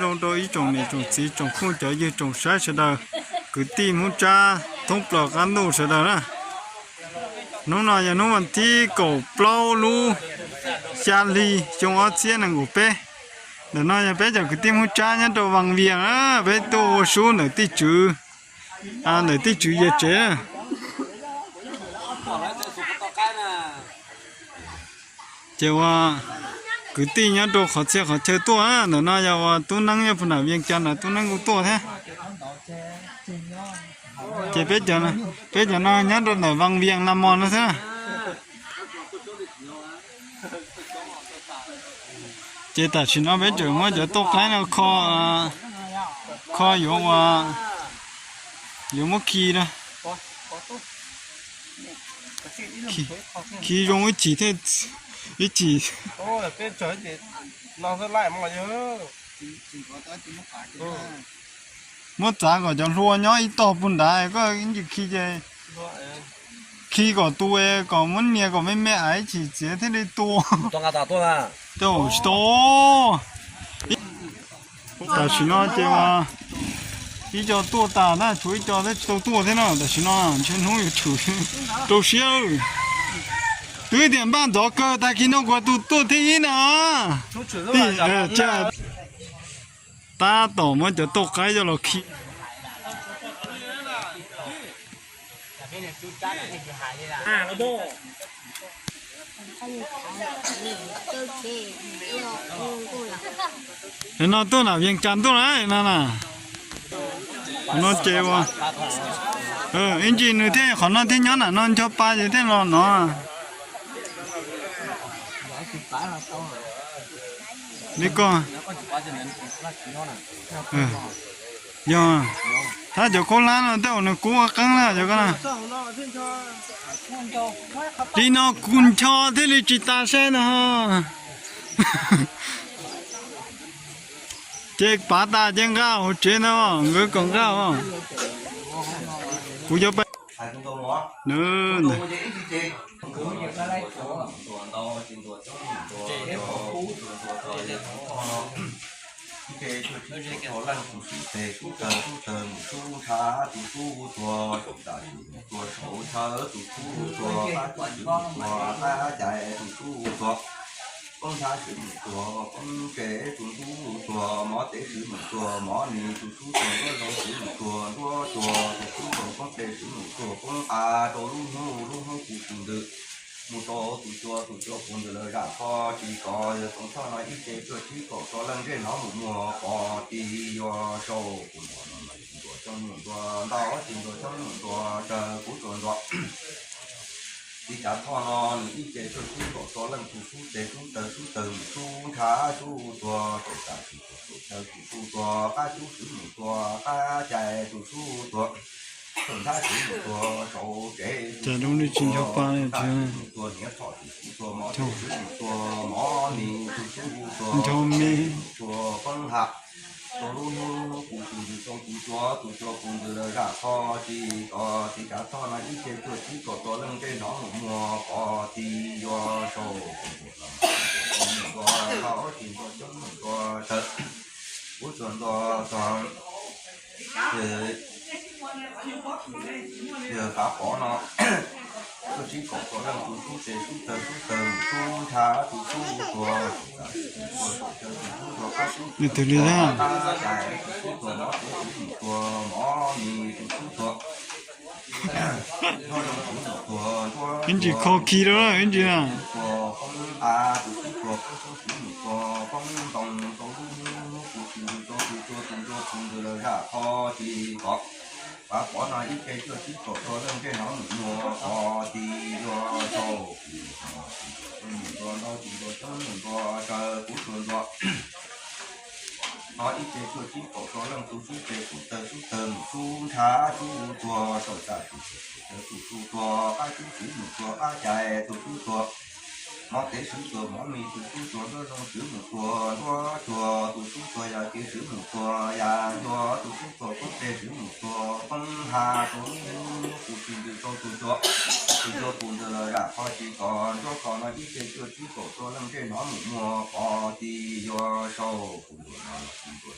Zoo rau ib tsoom niam tsoom txiv tsoom phooj cov ywg tsoom saib sawv daws, kwv tij Hmoob Tsab thoob plaws qab ntuj sawv daws na. Hnub no yog hnub vas thib kaum plaub lub xya hli xyoo ob txhiab nees nkaum peb. Ntawm no yog peb cov kwv tij Hmoob Tsab nyob rau Vaj Vias na, peb tuaj ua sub ntawm tij tswv, ntawm tij tswv yawg tsev. Ces ua kwv tij nyob rau qhov txhia qhov chaw tuaj, ntawm no yog ua tub neeb nyob puag nram Vias Cas na, tub neeb kuj tuaj thiab. Ces peb cov no nyob rau ntawm Vaj Vias Las Mos no xwb. Ces tam sim no peb tseem muab cov tuaj qaib no kho, kho yuav ua, yuav muab khi na. Khi zoo ib chim thiab, ib chim. Muab txav kom cov hlua nyob ib tog puag nrad, koj ib ntsis khi ces khi kom tu, kom muab nias kom me me ais ib chim txiav thiaj li tua. Tsis tau. Tam sim no ces ib co tuaj tas na, tshuav ib co thiab tsis tau tuaj thiab no. Tam sim no ntshe hnub yuav tshwm, rau siab. Twb tias npaj ntxov kawg, tag kis no kuv tus tuaj thib ib na. Tab tom muab cov tauj qaib coj los khi. No tuaj nram Vias Cas tuaj na no na. Qhov no ces ua, ib ntsis nws thiaj qhov no thiaj nyob nram no ncho pa ces thiaj los no. Li ko, yog, thab cov khaub hlab no tej zaum nws kub qeeb na cov ko na. Li no kuv ncho thiaj li tsis tas saib no. Ces pav tas ces nqa hauv tsev ntag, nkawd kom nqa os. Kuv yuav pab. Ib ce cuaj tsib kaum txog leej tus sub tes sub taw sub taw mus sub ntshav tus sub tuag, saum tam tus sub tuag, saum chaw tus sub tuag, qab tsub sub tuag, qab cai tus sub tuag, poob ntshav tsub mus tuag, poob tsev tus sub tuag, mov tev tsub mus tuag, mov nis tus sub tuag, nruab zoo tsub mus tuag, nruab tuag tus sub tuag, poob tes tsub mus tuag, poob av rau lub hnub, lub hnub puv tus ntws mus rau tus cua, tus cua puv ntws lawm zam kho tsis kov. Yog toov txhoj no ib ce cuaj tsib kaum txog leej ntsej hnov mus muag pov ti yuav sau. Kuv ntuas coob mus ntuas ntau, ob ce ntuas coob mus ntuas tsawg, kuv tsuas ntuas. Tiv cav txhoj no nws ib ce cuaj tsib kaum txog leej tus sub tes sub taw sub taw mus sub ntshav sub tuag, saum tam tus sub tuag, saum chaw tus sub tuag, qab tsub tsub mus tuag, qab cai tus sub tuag, saum ntshav tsub mus tuag, saum tsev tus sub tuag, qab tsub mus tuag, hniav txhoj tus sub tuag, mov tev tsub mus tuag, mov nis tus sub tuag, ncho me mus tuag, poob ha rau lub hnub, lub hnub puv tus ntws rau tus cua, tus cua puv ntws lawm zam kho tsis kov. Tiv cav txhoj no ib ce cuaj tsib kaum txog leej ntsej hnov mus muag pov ti yuav sau. Kuv ntuas ntau, ob ce ntuas coob mus ntuas tsawg, kuv tsuas ntuas txog. Yog kav pov no cuaj tsib kaum txog leej tus sub tes sub taw sub taw mus sub ntshav tus sub tuag, saum tam tus sub tuag, qab tsub tsub mus tuag, qab cai tus sub tuag, mov tev tsub mus tuag, mov nis tus sub tuag, nruab zoo tsub mus tuag, nruab ib ntsis kho khi rau ib ntsis na. Poob av tus sub tuag, poob sub tsub mus tuag, poob ntoo rau lub hnub puv tus ntws rau tus cua, tus cua puv ntws lawm zam kho tsis kov. Kav pov no ib ce cuaj tsib kaum txog leej ntsej hnov mus muag pov ti yuav sau. Kuv ntuas ntau, ces ntuas coob mus ntuas tsawg, kuv tsuas ntuas. No ib ce cuaj tsib kaum txog leej tus sub tes sub taw sub taw mus sub ntshav sub tuag, saum tam tus sub tuag, qab tsub tsub mus tuag, qab cai tus sub tuag, mov tev tsub tuag, mov nis tus sub tuag, nruab zoo tsub mus tuag, nruab tuag tus sub tuag, yam kev tsub mus tuag, yam ncuav tus sub tuag, poob tes tsub mus tuag, poob ha rau lub hnub puv tus ntws rau tus cua, tus cua puv ntws lawm zam kho tsis kov. Nruab kho no ib ce cuaj tsib kaum txog leej ntsej hnov mus muag pov ti yuav sau. Kuv ntuas no los kuv ntuas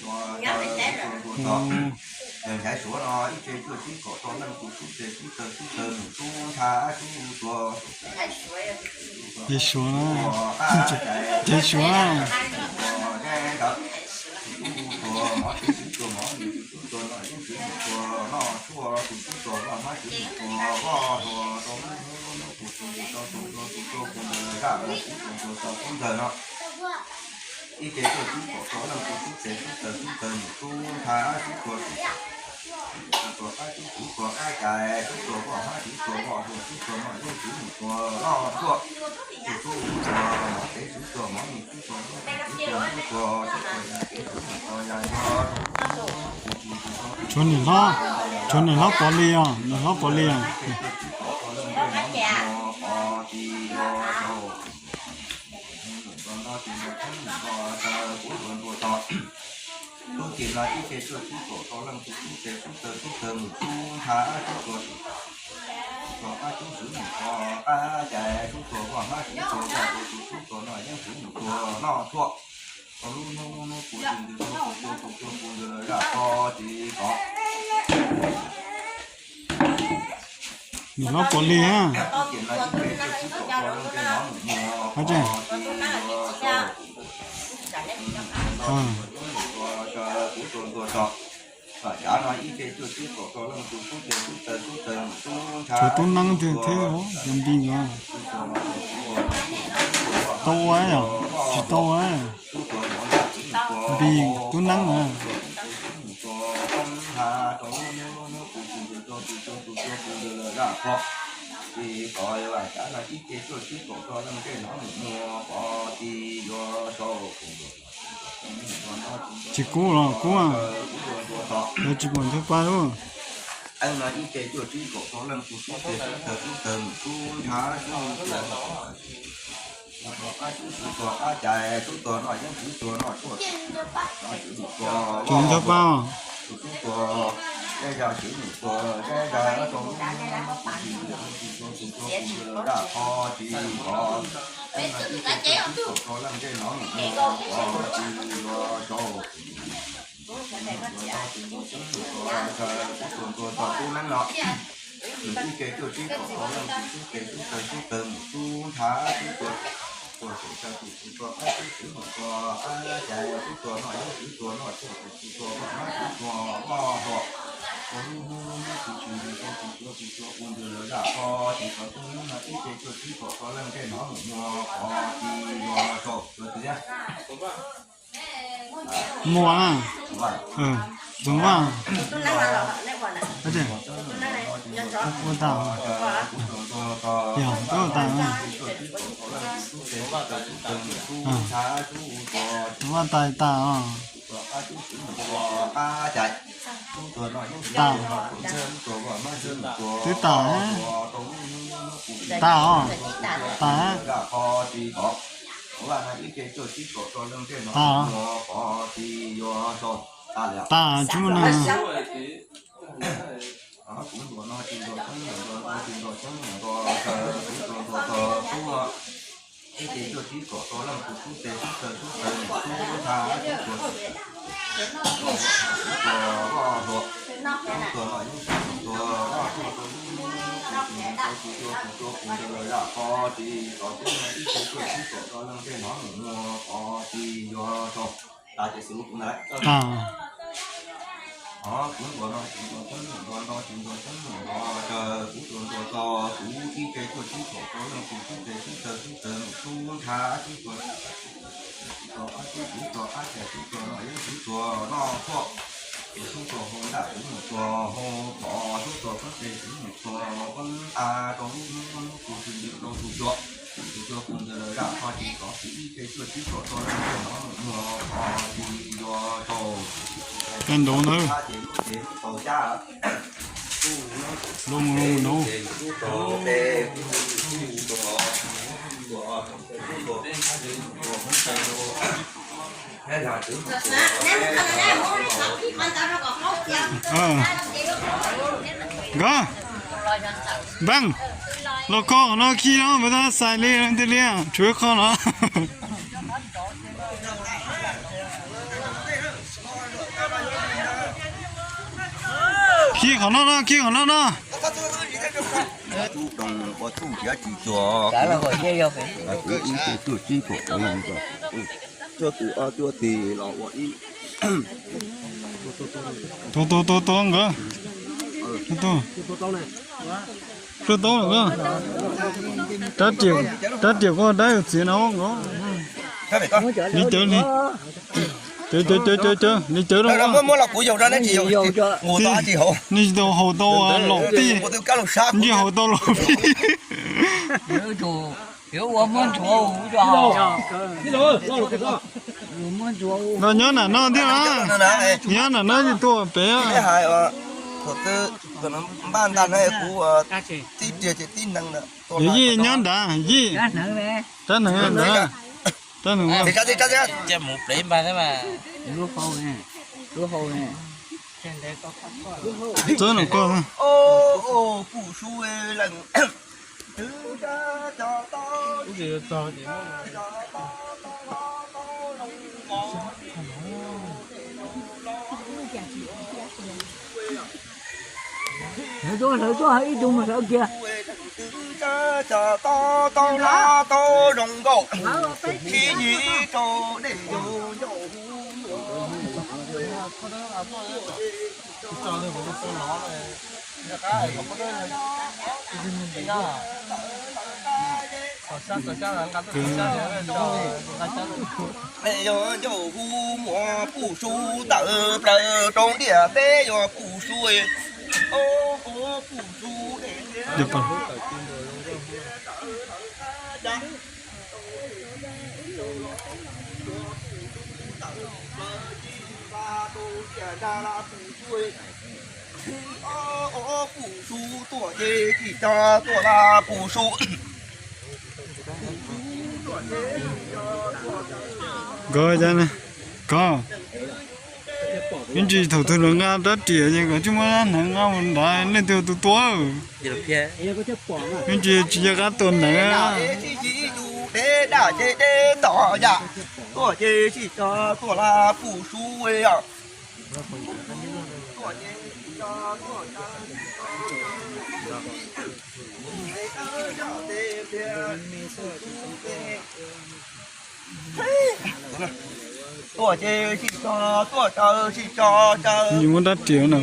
tua, tua, tua, tua, tua. Yawg Nchaiv Suav no ib ce cuaj tsib kaum rau leej tus tub tes tub taw tub taw mus tub ntsha tub tuag. Nchaiv Suav no, Nchaiv Suav. Tub tuag mov txiv tub tuag mov nyiaj txiv tub tuag noj yeeb txiv mus tuag noj tshuaj tus tub tuag vaj hmab txiv mus tuag vaj tuag rau lub hnub lub hnub kuv tsis nti rau tus tuag tus tuag kuv nti zaj mus txiv tuag tuag tau tub ntawg no. Ib ce cuaj tsib kaum rau leej tus tub tes tub taw tub taw mus tub ntsha tub tuag tub tuag qab tub tub tuag qab cais tub tuag vaj hmab txiv tuag vaj tuag tub tuag noj yeeb txiv mus tuag noj tshuaj tus tub tuag mov txiv tub tuag mov nyiaj txiv tub tuag tub tuag tub tuag tub tuag ya txiv tub tuag ya yog. Tshuav niam hlob, tshuav niam hlob Pov Lis os, niam hlob Pov Lis os. Tub ces no ib ce cuaj tsib kaum rau leej tus tub tes tub taw tub taw mus tub ntsha tub tuag, tub tuag qab tub txiv mus tuag qab cais tub tuag vaj hmab txiv tuag vaj tuag tus tub tuag noj yeeb txiv mus tuag noj tshuaj rau lub hnub lub hnub kuv tsis nti rau tus tuag tus tuag kuv nti zaj qo txiv tov. Niam hlob Pov Lis a. Tshuav tub neeb thiab, yog npis os. Tsis tau ua, npis tub neeb a. Tsis kub los kub, lawv tsis pom nthwv pab lub. Ib ce cuaj tsib kaum rau leej tus tub tes tub taw tub taw mus tub ntsha tub tuag, tub tuag qab tub txiv tuag qab cais tub tuag noj yeeb txiv tuag noj tshuaj, tub tuag, tub tuag, zej zog txiv mus tuag zej zog rau lub hnub tus tsis nti rau tus tuag tus tuag kuv nti zaj qo txiv tov. Ib ce cuaj tsib kaum rau leej ntej no mus muag qo txiv yuav rau tub tuag txog tub neeb no. Nws ib ce cuaj tsib kaum rau leej tus tub tes tub taw tub taw mus tub ntsha tub tuag, tuag saum tsaws tus tub tuag qab tub txiv mus tuag qab cais tub tuag noj yeeb txiv tuag noj tshuaj tus tub tuag vaj hmab txiv tuag vaj tuag. Ua lub hnub lub hnub tus tsis nti rau tus tuag tus tuag kuv nti zaj qo txiv tov tub neeb no ib ce cuaj tsib kaum rau leej ntej no mus muag qo txiv yuav rau tuag txiv thiab. Muaj na. Txoov Vaj. Ua tas, yog twb ua tas. Txoov Vaj tas tas os. Tas. Twb tas. Tas os. Tas. Tas. Tas, tsis muaj neeg. Kuv ntuas no tsis ntuas teeb ntuas nto tsis ntuas teeb ntuas nto, kuv ntuas ntuas txog kuv ib ce cuaj tsib kaum rau leej tus tub tes tub taw tub taw mus tub ntsha tub tuag, tub tuag qab tub txiv tuag qab cais tub tuag noj yeeb txiv tuag noj tshuaj, tub tuag hau ntaj txiv mus tuag hau phom tub tuag qeeb tes txiv mus tuag qeeb a rau lub hnub lub hnub kuv tsis nti rau tus tuag, tus tuag kuv nti lawv zaj qhov tsis tov kuv ib ce cuaj tsib kaum rau leej ntej no mus muag qhov tsis yuav rau. Ces lub ces lub tau cab. Lub mus lub mus lub. Nkawd, npeej, los kho qhov no khi no mas tab xais li leej twg li, tshuav ib qho no. Khib qhov no no, khib qhov no no. Tus doog ua txuj nrhiav tsis cuag kuv, kuv ib tug tuaj tsib kaum, cuaj tus ob cuaj tis los ua ib. Tus tus tus tus nkawd, tus tus, tus tus nkawd, rab riam, rab riam koj dab txiav no nkawd. Li cawv li, cawv cawv cawv cawv li cawv rau, muab los kuv yaug rau neb tsis yaug, nws tsis tau haus tau laum tij, nws tsis haus tau laum tij. Los nyob nram no thiab, nyob nram no tsis tuaj pem. Yog Yij nyob nrad, Yij, rab hneev nrad, rab hneev. Txawb no koj. Hlawv tuaj, hlawv tuaj, ib tug mus hlawv kiag. Yog ncauj hu muaj puj su tawm plaws rau ntiaj teb yog puj su. Nkawd cov, koj, ib ntsis thaum twg los nqa rab riam ces koj tsis muab rab hneev nqa mus nrad leej twg tus tua. Ib ntsis tsis nco qab tua hneev. Yus muab rab riam no,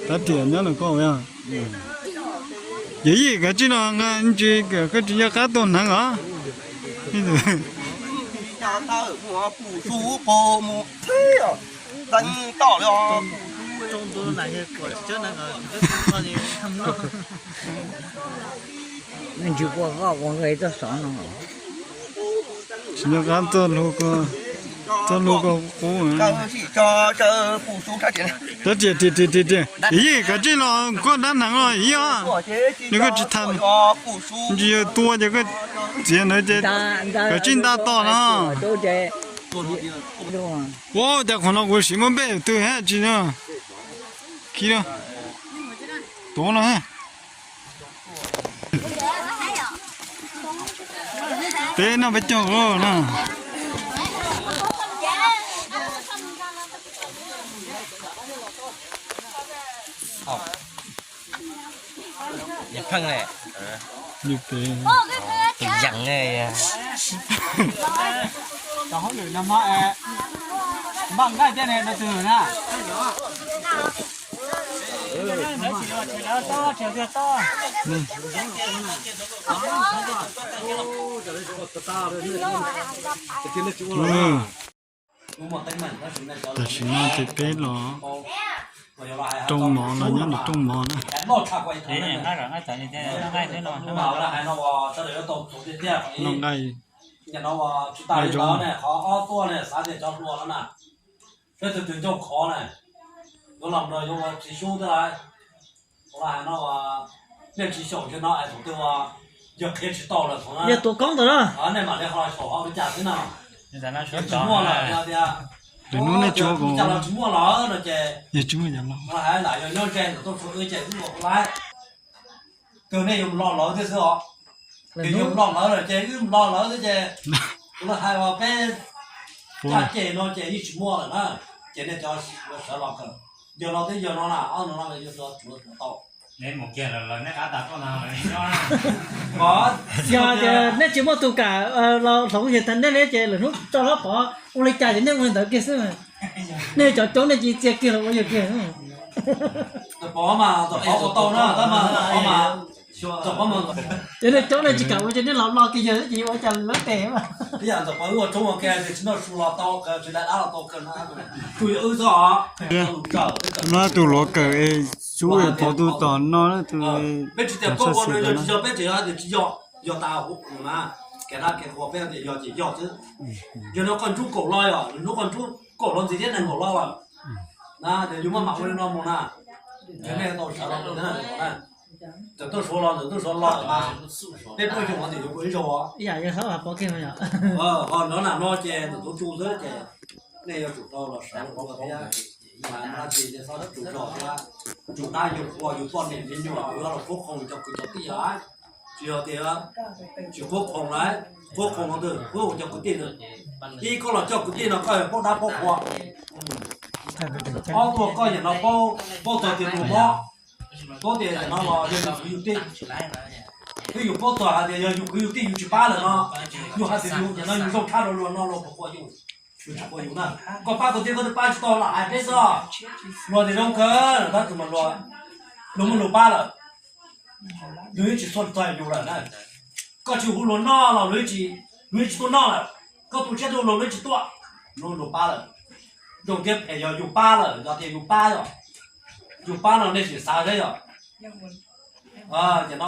rab riam nyob ntawm koj. Yog yij kav tsij no, ntsis koj tsis nco qab tua hneev os. Tsis nco qab txoj hlub ko, txoj hlub ko qub. Rab riam, riam, riam, riam, yij kav tsij los koj dab hneev los yij os. Nws koj tsis tham, ntsis yog tua ces koj txiav ntawd ces kav tsij nta tos no. Ua cas qhov no kuv sim muab npej twg hab tsis no. Kiv, tuav no. Peb noj peb caug no. Pheej li peb yees. Npaj nqaij thiab ne, no twg na? Tam sim no ces peb los rooj mov no, nyob ntawm rooj mov na. Noj nqaij, nqaij zoo. Peb tus twg ncauj khov na, yuav los nrog yuav ua txiv xyub thiab lauj. Ua hais no, nej tsis xyaum ntshe no es thaum twg yog qhia tsis tau lawm thaum no, yog tuav koob ntawd na, nej mam li ho xyaum ho ua cas thiab no. Tsis muaj lawm, yog tias lwm hnub nej tsuav kuv, cas los tsis muaj lawm no ces yog tsis muaj, yog hais lam yog nyob ze ntawm tuaj tsuav wb ces wb ua laib. Twg nej yuav mus lo lawv thiab xwb os. Yog yuav mus lo lawv lawm ces wb mus lo lawv thiab ces kuv los hais uas peb caj ces no ces yeej tsis muaj lawm na, ces nej cov sawv los kawm. Yog no twb yog no na, ob no no yog tau. Yog tias nej tsis muaj tus kam los hloov yog tag nej li ces lwm hnub tso hlob Pov ua li cas ces nej ua li ntawd kiag xwb. Nej cov coob nej cia kiag los ua yog kiag. Pov mas, Pov ua tau na, tab mas Pov mas, Pov mas, ces nej coob nej tsis kam ua ces nej los los kiag yawg ces yuav ua cas lawv tes mas. Ib yam ntawm Pov wb ua tshoob ua ke ces tsis noj su los tau, tsis da dab los tau kawg na. Tus yog wb xwb os. No tus luav kawm es sub Pov tus tom no tus. Peb tsis tias koj ua no yog tsis yog, peb tsis yog tias tsis yog, yog tas na. Kev dab kev qhuas peb tias yog ces yog xwb. Yog no koj nrub kaum los yog, nrub koj nrub kaum los ntxiv thiab nees nkaum los lawm na, yus maj mam ua li no mus na. Yog nej tau sawv los na, txawm tuaj suav los txawm tuaj suav los mas, peb tuaj xyoo tias yuav ua ib zaug os. Ho no na no ces ntawm tus tu xwb ces nej yuav tsum tau los sawv los thiab. Mas no ces nej txhob tsum zog thiab, tsum dab yug ua yus poj niam me nyuam, yus yuav los qhuab qhoo cov kwv cov tij lawm. Tsis yog tias tsis qhuab qhoo lawm, qhuab qhoo no twb qhuab ua cov kwv tij ntawd. Ib, koj los coj kwv tij no koj yog paub dab paub qhua. Ob, tuaj koj yam no paub, paub txog tias tus mob, paub tias yam no los yog yus kwv yus tij, twb yus paub txog hais tias yog yus kwv yus tij yus tsis pab lawm no, yus hais tias yus yam no yus zoo tshaj luag no los puas qhuas yus? Yus tsis qhuas yus na. Koj pab kwv tij koj twb pab tsis tau los hais peb xwb. Luag tias zoo kawg, tab tus mas luag, luag muaj luag pab lawm, luag yeej tsis txhua txog yus lawm na. Koj tsis hu luag noj los luag yeej tsis, luag yeej tsis tuaj noj lawm. Koj tu siab tu luag luag yeej tsis tuaj, luag luag pab lawm. Zoo thiab phem yog yus pab lawm, yog tias yus pab yog, yus pab no nej sim xav thiab yog. Ces no